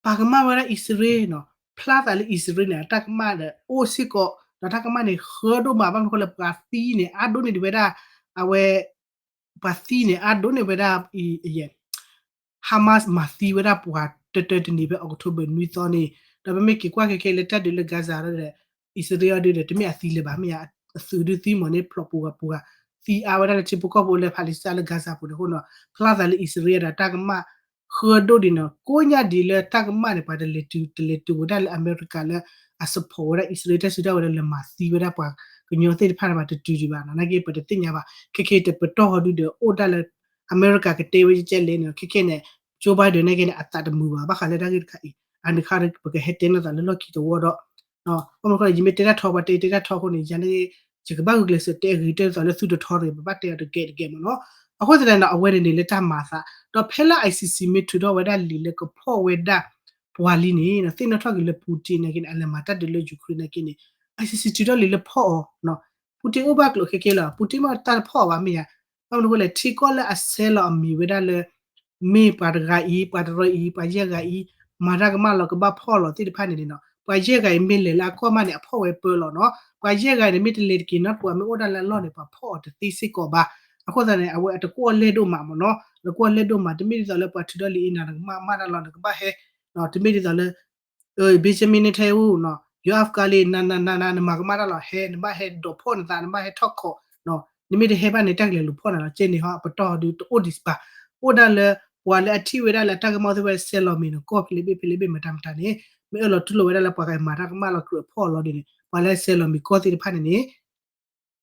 ပာ်ကမၣ်ဝဲဒၣ်အံၣ်စရ့လးနီၤ ဖျါသးလၢအံၣ်စရ့လးန့ၣ် အတၢ်ကမၣ်ဒီးအိၣ်စ့ၢ်ကီး ဒီးတၢ်ကမၣ်န့ၣ်ဃၢဒိၣ်မး ဘၣ်မနုၤဃိလၢပှၤသံန့ၣ် အါဒိၣ်န့ၢ်ဒံးဝဲဒၣ် အဝဲ ပှၤသံန့ၣ် အါဒိၣ်န့ၢ်ဝဲဒၣ် Hamas မၤသံဝဲဒၣ်ပှၤတၢတၢတနံၤဖဲ October နွံသီန့ၣ် ဒီးပမ့ၢ်က့ၤကွၢ်ခဲခဲလၢတၢ်ဒုးလၢ Gaza ဒီး အံၣ်စရ့လးအီၤဒုးဒီး တမ့ၢ်အသံလၢၤဘၣ် မ့ၢ်အသုးဒုးသံမးန့ၣ် ဖျိးပူၤဂၤပူၤဂၤ သံအါဝဲဒၣ်လၢထံဖိကီၢ်ဖိလၢ Palestine လၢ Gaza ပူၤန့ၣ်အဃိနီၤ ဖျါသးလၢအံၣ်စရ့လးဒီးတၢ်ကမၣ် ဃၢဒိၣ်ဒံးနီၤ ကိးညါဒံးလၢတၢ်ကမၣ်န့ၣ် ပှၤတလဲၤတုၤ တလဲၤတုၤဝဲဒၣ်လၢအမဲရကၤလၢ အ support ဝဲဒၣ်အံၣ်စရ့လး တၢ်စုတၢ်ဝဲၤလၢလဲၤမၤသံဝဲဒၣ်ပှၤကညီသ့ၣ်တဖၣ်န့ၣ် ဘၣ်တတုၤဒံးဘၣ်နီၤ နာ်က့ပတသ့ၣ်ညါဘၣ် ခဲခဲတပတီၢ်ဟီဒုဒီး အိၣ်ဒၣ်လၢ အမဲရကၤကတဲဝဲကဲလဲၣ်န့ၣ် ခဲခဲန့ၣ် Joe Biden နာ်က့န့ၣ် အသးတမုာ်ဘၣ် ဘၣ်ဃးလၢတၢ်ဂ့ၢ်တခါအံၤ အန့ၣ်ခါပကဟဲတဲန့ၢ်သးလၢလီၢ်ခံတဝီဒီး ဘၣ်မနုၤဃိလၢ ယမ့ၢ်တဲတၢ်ထီ ပှၤတဲတဲတၢ်ထီအဃိန့ၣ် ယၤန့ၣ် ယကဘၣ်ဂုာ်ကျဲးစၢးတဲအဂ့ၤ တဲသိးလၢသုတထီတဂ့ၤ ပဘၣ်တဲအီၤတကဲးတကဲးမ့ၢ်နီၤ အဃိသတးန့ၣ် အဝဲန့ၣ်န့ၣ်လၢတၢ်မၤအသး ဒီးဖဲလၢ I C C မ့ၢ်ထုးထီၣ်ဝဲဒၣ်လံာ်လၢကဖီၣ်ဝဲဒၣ်ပှၤလံန့ၣ် သ့ၣ်နီၣ်ထီၣ်က့ၤလၢ Putin နာ်က့န့ၣ် အလဲၤမၤတၢ်ဒုးလၢ Ukraine နာ်က့န့ၣ် I C C ထုးထီၣ်လံာ်လၢဖီၣ်အီၤ Putin အိၣ်ဘၣ်ကျိၤခဲကဲလီၤ Putin မ့ၢ်တၢ်တဖီၣ်အီၤဘၣ်မ့ၢ်ယါ ဘၣ်မနုၤဃိလဲၣ် ထံကီၢ်လၢအဆဲးလီၤအမံၤဝဲဒၣ်လၢ မ့ၢ်ပှၤတဂၤအံၤ ပှၤတရၢအံၤ ပှၤယဲၢ်ဂၤအံၤ မၤတၢ်ကမၣ်လီၤ ကဘၣ်ဖီၣ်လီၤသ့ၣ်တဖၣ်န့ၣ်န့ၣ်နီၤ ပှၤယဲၢ်ဂၤအံၤ မ့ၢ်လဲၤလၢအကီၢ်မးန့ၣ် အဖီၣ်ဝဲပၢလီၤနီၤ ပှၤယဲၢ်ဂၤအံၤန့ၣ် မ့ၢ်တလဲၤတက့ၤနီတပူၤ မ့ၢ်အိၣ်ဒၣ်လၢအလီၢ်န့ၣ် ပှၤဖီၣ်အီၤတသ့စ့ၢ်ကီးဘၣ် အဃိသတးန့ၣ် အဝဲအတကွီၢ်လဲၢ်ဒိၣ်မးမ့ၢ်နီၤ နကွီၢ်လဲၢ်ဒိၣ်မး တမ့ၢ်ဒ်သိးလၢပှၤထုးထီၣ်လံာ်အံၤ နကမၣ်မၣ်တၢ်လီၤ နကဘၣ်ဟဲ တမ့ၢ်ဒ်သိးလၢ Benjamin Netanyahu နီၤ ယွၤအဖကါလံ နနနန နမၤကမၣ်တၢ်လီၤ ဟဲ နဘၣ်ဟဲဒိးဖီၣ်နသး နဘၣ်ဟဲထီၣ်ခိး နမ့ၢ်တဟဲဘၣ်န့ၣ် တၢ်ကလဲၤလူၤဖီၣ်နၤလီၤ ကဲန့ၣ်ဟီ အပတီၢ်ဒုးတအိၣ်ဒံးဘၣ် အိၣ်ဒၣ်လၢ ပှၤလၢအထံၣ်ဝဲဒၣ်လၢတၢ်ကမၣ်သ့ၣ်ဝဲဆဲးလီၤမံၤနီၤ ကီၢ်ဖဲလဲၣ်ဘ့ၣ်ဖဲလဲၣ်ဘ့ၣ် မတၤမတၤန့ၣ် မ့ၢ်အၢၣ်လီၤတူၢ်လိာ်ဝဲဒၣ်လၢပှၤဂၤမၤတၢ်ကမၣ်လီၤကြၢးဖီၣ်အီၤလီၤဒ်န့ၣ် ပှၤလၢဆဲးလီၤမံၤကီၢ်သ့ၣ်တဖၣ်န့ၣ်န့ၣ်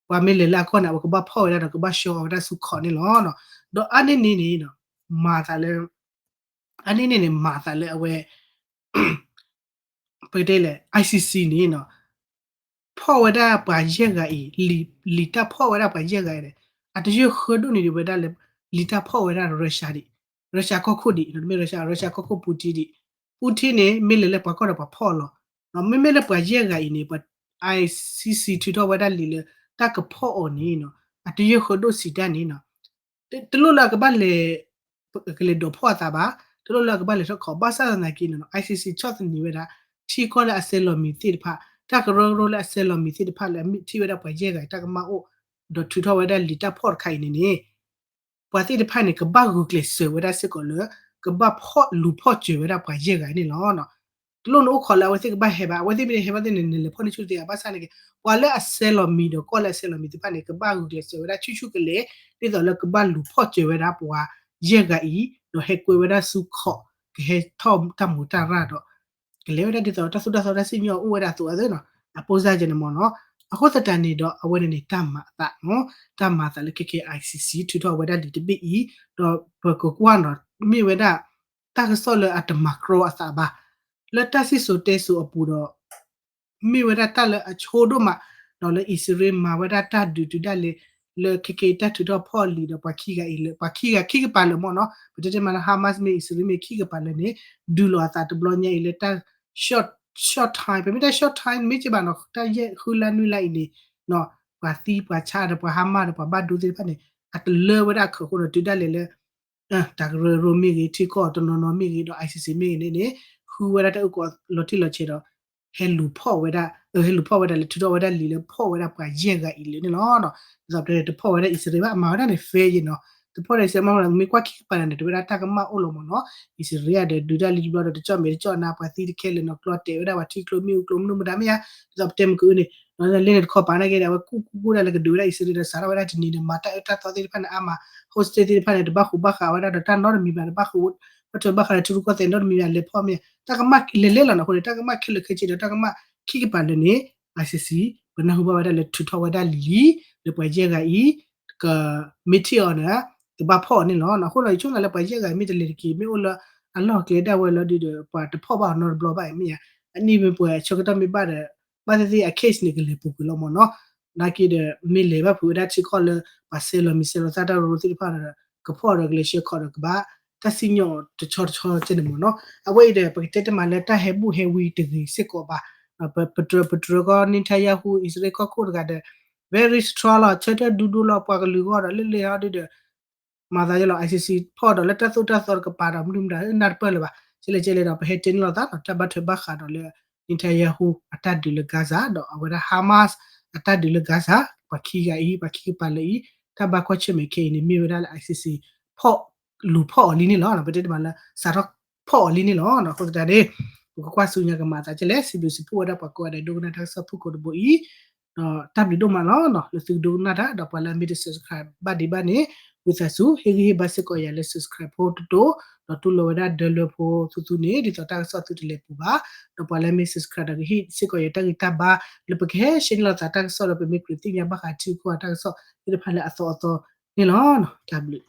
ပှၤမ့ၢ်လဲၤလၢအကီၢ်န့ၣ် အဝဲကဘၣ်ဖီၣ်ဝဲဒၣ်ဒီးကဘၣ်ဆှၢအီၤဝဲဒၣ်ဆူခီးန့ၣ်လီၤ. ဒီးအါန့ၢ်န့ၣ်န့ၣ် မၤသးလၢ အါန့ၢ်န့ၣ်န့ၣ် မၤသးလၢအဝဲ ပတဲလဲၣ် I C C န့ၣ်နီၤ ဖီၣ်ဝဲဒၣ်ပှၤယဲၢ်ဂၤအံၤ လံာ်တၢ်ဖီၣ်ဝဲဒၣ်ပှၤယဲၢ်ဂၤအံၤန့ၣ် အတယၢၢ်ဃၢဒိၣ်န့ၢ်ဒံးဝဲဒၣ်လၢ လံာ်တၢ်ဖီၣ်ဝဲဒၣ် Russia ဒံး Russia ကီၢ်ခိၣ်ဒံး တမ့ၢ် Russia Russia ကီၢ်ခိၣ် Putin ဒံး Putin န့ၣ် မ့ၢ်လဲၤလၢပှၤကီၢ်ဒီးပှၤဖီၣ်အီၤလီၤ. မ့မ့ၢ်လၢပှၤယဲၢ်ဂၤအံၤန့ၣ် ပှၤ I C C ထုးထီၣ်ဝဲဒၣ်လံာ်လၢ တၢ်ကဖီၣ်အီၤန့ၣ်နီၤ အတယၢၢ်ဃၢဒိၣ်စံးတၢ်န့ၣ်နီၤ တလိၣ်လၢအကဘၣ်လဲၤ ကလဲၤဒိးဖီၣ်အသးဘၣ်, တလိၣ်လၢအကဘၣ်လဲၤထီၣ်ခိး ဘၣ်ဆၣ်သနာ်က့န့ၣ်နီၤ I C C ဆီၣ်သနံးဝဲဒၣ် ထံကီၢ်လၢအဆဲးလီၤမံၤသ့ၣ်တဖၣ်, တၢ်ကရၢကရိလၢအဆဲးလီၤမံၤသ့ၣ်တဖၣ်လၢအမ့ၢ်ထံၣ်ဝဲဒၣ်ပှၤယဲၢ်ဂၤအံၤတၢ်ကမၣ်အိၣ်, ဒီးထုးထီၣ်ဝဲဒၣ်လံာ်တၢ်ဖီၣ်တခါအံၤန့ၣ်န့ၣ် ပှၤသ့ၣ်တဖၣ်န့ၣ် ကဘၣ်ဂုာ်ကျဲးစၢးဝဲဒၣ်စ့ၢ်ကီးလၢ ကဘၣ်ဖီၣ်လူၤဖီၣ်စၢၤဝဲဒၣ်ပှၤယဲၢ်ဂၤအံၤန့ၣ်လီၤ. တလိၣ်နအိၣ်ခိးလၢအဝဲသ့ၣ်ကဘၣ်ဟဲဘၣ်, အဝဲသ့ၣ်မ့ၢ်တဟဲဘၣ်သ့ၣ်န့ၣ် နလဲၤဖီၣ်န့ၢ်ဆူၣ်သ့ဧါ, ဘၣ်ဆၣ်န့ၣ် ပှၤလၢအဆဲးလီၤမံၤဒီးကီၢ်လၢအဆဲးလီၤမံၤသ့ၣ်တဖၣ်န့ၣ် ကဘၣ်ဂုာ်ကျဲးစၢးဝဲဒၣ်ဆူၣ်ဆူၣ်ကလဲာ် ဒ်သိးလၢကဘၣ်လူၤဖီၣ်စၢၤဝဲဒၣ်ပှၤယဲၢ်ဂၤအံၤ ဒီးဟဲကွဲဝဲဒၣ်ဆူခီး ကဟဲထီၣ်တၢ်မူးတၢ်ရၢ်ဒီး ကလဲၤဝဲဒၣ်ဒ်သိးတၢ်သိၣ်တၢ်သီတၢ်စံၣ်ညီၣ်အိၣ်ဝဲဒၣ်အသိးအသိးနီၤ, အပိစၢ်ကဲန့ၣ်မ့ၢ်နီၤ. အဃိသတးန့ၣ်ဒီး အဝဲန့ၣ်န့ၣ် တၢ်မၤအသးနီၤ, တၢ်မၤအသးလၢခဲကဲ I C C ထုးထီၣ်ဝဲဒၣ်လံာ်တဘ့ၣ်အံၤ, ဒီးပကကွၢ်နီၤ မ့ၢ်ဝဲဒၣ် တၢ်ကစီၣ်လၢအတမၤကြီအသးဘၣ်, လၢတၢ်စံၣ်စိၤတဲစိၤအပူၤဒီး မ့ၢ်ဝဲဒၣ်တၢ်လၢအဆိဒိၣ်မး, ဒီးလၢအံၣ်စရ့လးမၤဝဲဒၣ်တၢ်ဒုးတုၤဒၣ်လဲာ် လၢခဲကဲတၢ်ထုးထီၣ်ဖီၣ်လံာ်ဒီးပှၤခံဂၤအံၤလၢ ပှၤခံဂၤခံကပၤလၢာ်မ့ၢ်နီၤ, ပတဲတဲမးလၢ Hamas မ့ၢ်အံၣ်စရ့လးမ့ၢ်ခံကပၤလၢာ်န့ၣ် ဒုးလီၤအသးတဘျီညါအံၤလၢတၢ် short, short time ပမ့ၢ်တၢ် short time မ့ၢ်ကဘၣ်နီၤ တၢ်ယဲၢ်ဃုလါနွံလါအံၤန့ၣ် ပှၤသံပှၤဆါဒီးပှၤ Hamas ဒီးပှၤဘၣ်ဒိသ့ၣ်တဖၣ်န့ၣ် အတလၢဝဲဒၣ်အခိၣ်ဃိဒီးတုၤဒၣ်လဲာ်လၢ တၢ်ကရၢကရိမ့ၢ်ဂ့ၤ ထံကီၢ်တနီၤနီၤမ့ၢ်ဂ့ၤ ဒီး I C C မ့ၢ်ဂ့ၤန့ၣ်န့ၣ် ဃုဝဲဒၣ်တၢ်အုၣ်ကီၤလီၤတံၢ်လီၤဆဲးဒီး ဟဲလူၤဖီၣ်ဝဲဒၣ် ဟဲလူၤဖီၣ်ဝဲဒၣ်လၢထုးထီၣ်ဝဲဒၣ်လံာ်လၢဖီၣ်ဝဲဒၣ်ပှၤယဲၢ်ဂၤအံၤလၢန့ၣ်လီၤ. ဒ်သိးပတဲတဖီၣ်ဝဲဒၣ်အံၣ်စရ့လးဘၣ် အမၤဝဲဒၣ်န့ၣ် fair ယဲၢ်နီၤ တဖီၣ်ဒၣ်အံၣ်စရ့လးမ့ၢ်မၤဝဲဒၣ်န့ၣ် မ့ၢ်ကွၢ်ခံကပၤန့ၣ် တဝဲဒၣ်တၢ်ကမၣ်အိၣ်လီၤမ့ၢ်နီၤ အံၣ်စရ့လးဒီးဒုးတၢ်လံတဘျီဒီး တကၠီၣ်မဲာ်တကၠီၣ်နါ ပှၤသံတခဲလၢာ်နီၤ ကျီတဲာ်ဝဲဒၣ်ပှၤထံကျိမ့ၣ်အူကျိမနုၤမတၤမ့ၢ်ဧါ ဒ်သိးပတဲမ့ၢ်ကအုန့ၣ် လၢန့ၣ်တခီပၤန့ၣ်က့ဒီး အဝဲကူၣ်ကူၣ်ကူၣ်ဒၣ်လၢကဒုးဝဲဒၣ်အံၣ်စရ့လးဒီး စးထီၣ်ဝဲဒၣ်တနံၤန့ၣ် မၤတၢ်အၢတၢ်သီသ့ၣ်တဖၣ်န့ၣ် အါမး hostage သ့ၣ်တဖၣ်န့ၣ် တဘၣ်ဃိးဘၣ်ဃးဝဲဒၣ်ဒီးတၢ်နီတမံၤဘၣ် တဘၣ်ဃိး ဘၣ်ထွဲဘၣ်ဃးဒီးထံရူၢ်ကီၢ်သဲးနီတမံၤဘၣ် လဲၤဖီၣ်မ့ၢ် တၢ်ကမၣ်လဲၤလဲၤလီၤနီၤ အဃိန့ၣ် တၢ်ကမၣ်ခဲလၢာ်ခဲဆ့ဒီး တၢ်ကမၣ်ခံကပၤလၢာ်န့ၣ် ICC ပနၢ်ဟူဘၣ်ဝဲဒၣ်လၢထုးထီၣ်ဝဲဒၣ်လံာ် လၢပှၤယဲၢ်ဂၤအံၤ ကမ့ၢ်ထံၣ်အီၤန့ၣ် ကဘၣ်ဖီၣ်အီၤန့ၣ်လီၤ. အဃိဒီး ယဆိကမိၣ်လၢပှၤယဲၢ်ဂၤအံၤ မ့ၢ်တလဲၤတက့ၢ် မ့ၢ်အိၣ်လၢအလီၢ်ကျဲဒၣ်ဝဲလီၤဒုးဒီး ပှၤတဖီၣ်ဘၣ်အီၤနီတဘျီဘၣ်အံၤမ့ၢ်ဧါ အနံၣ်မ့ၢ်ပှဲၤဆၢကတီၢ်မ့ၢ်ဘၣ်ဒီး ဘၣ်သ့ၣ်သ့ၣ်အ case န့ၣ် ကလဲၤပူၤကွံာ်လီၤမ့ၢ်နီၤ နာ်က့ဒီး မ့ၢ်လဲၤဘၣ်ဖုးဝဲဒၣ်ထံကီၢ်လၢ ပှၤဆဲးလီၤမံၤဆဲးလီၤသၣ်တၢ်ရိသ့ၣ်တဖၣ်ဒီး ကဖီၣ်ဒီးကလဲၤဆှၢခီၣ်ဒီးကဘၣ် တၢ်စံၣ်ညီၣ်တဆီတဆီကဲန့ၣ်မ့ၢ်နီၤ အဝဲအံၤဒီး ပကတဲတမံၤလၢတၢ်ဟဲဘူၣ်ဟဲဝံတဂ့ၤစ့ၢ်ကီးဘၣ် ပတြၢၤ ပတြၢၤကီး Netanyahu အံၣ်စရ့လးကီၢ်ခိၣ်တဂၤဒီး very strong လီၤ ဆၢထၢၣ်ဒူဒိၣ်လီၤ ပှၤကလုာ်ဂီၢ်ဒီး လၢလဲၤဟီဒုးဒီး မၤသးဒ်လီၤ ICC ဖီၣ်ဒီးလၢတၢ်သိၣ်တၢ်သီတကပၤဒီး မနုၤမတၤနၢ်တပၢၢ်လၢၤဘၣ် ကဲလဲၣ်ကဲလဲၣ်ဒီး ပဟဲတဲန့ၣ်လိာ်သးဒီး တၢ်ဘၣ်ထွဲဘၣ်ဃးဒီးလၢ Netanyahu အတၢ်ဒုးလၢ Gaza ဒီးအဝဲဒၣ် Hamas အတၢ်ဒုးလၢ Gaza ပှၤခံဂၤအံၤ ပှၤခံကပၤလၢာ်အံၤ တၢ်ဘၣ်ကွၢ်ဆၢၣ်မဲာ်ခဲအံၤန့ၣ် မ့ၢ်ဝဲဒၣ်လၢ ICC ဖီၣ် လူၤဖီၣ်အီၤလံန့ၣ်လီၤ ပတဲတမံၤလၢ စးထီၣ်ဖီၣ်အီၤလံန့ၣ်လီၤ အဃိသတးန့ၣ် ပကကွၢ်ဆူညါကမၤသးကဲလဲၣ် စံးဘျုးစံးဖှိၣ်ဝဲဒၣ်ပှၤကိးဂၤဒဲး ဒိကနၣ်တၢ်ကစီၣ်ဖုၣ်ကိာ်တဘိအံၤ ဒီးတၢ်ဘျုးဒိၣ်မးလီၤ လၢသုကဒိကနၣ်တၢ် ဒီးပှၤလၢအမ့ၢ်တ subscribe ဘၣ်ဒံးဘၣ်န့ၣ် ဝံသးစူၤ ဟ့ၣ်ဂံၢ်ဟ့ၣ်ဘါစ့ၢ်ကီးယၤလၢ subscribe ဖိတတိၤ ဒီးတူၢ်လိာ်ဝဲဒၣ်ဒၢလွဲဖိသူသူန့ၣ် ဒ်သိးတၢ်ကစီၣ်သုတလဲၤပူၤဘၣ် ဒီးပှၤလၢအမ့ၢ် subscribe ဒီးကဟ့ၣ်စ့ၢ်ကီးယၤတၢ်ဂံၢ်တၢ်ဘါ လၢပကဟဲရှဲန့ၣ်လိာ်သးတၢ်ကစီၣ်ဒီးပမ့ၢ်ကြၢးသ့ၣ်ညါဘၣ်ဃးထံကီၢ်တၢ်ကစီၣ်သ့ၣ်တဖၣ်လၢအသီအသီန့ၣ်လီၤ တၢ်ဘျုး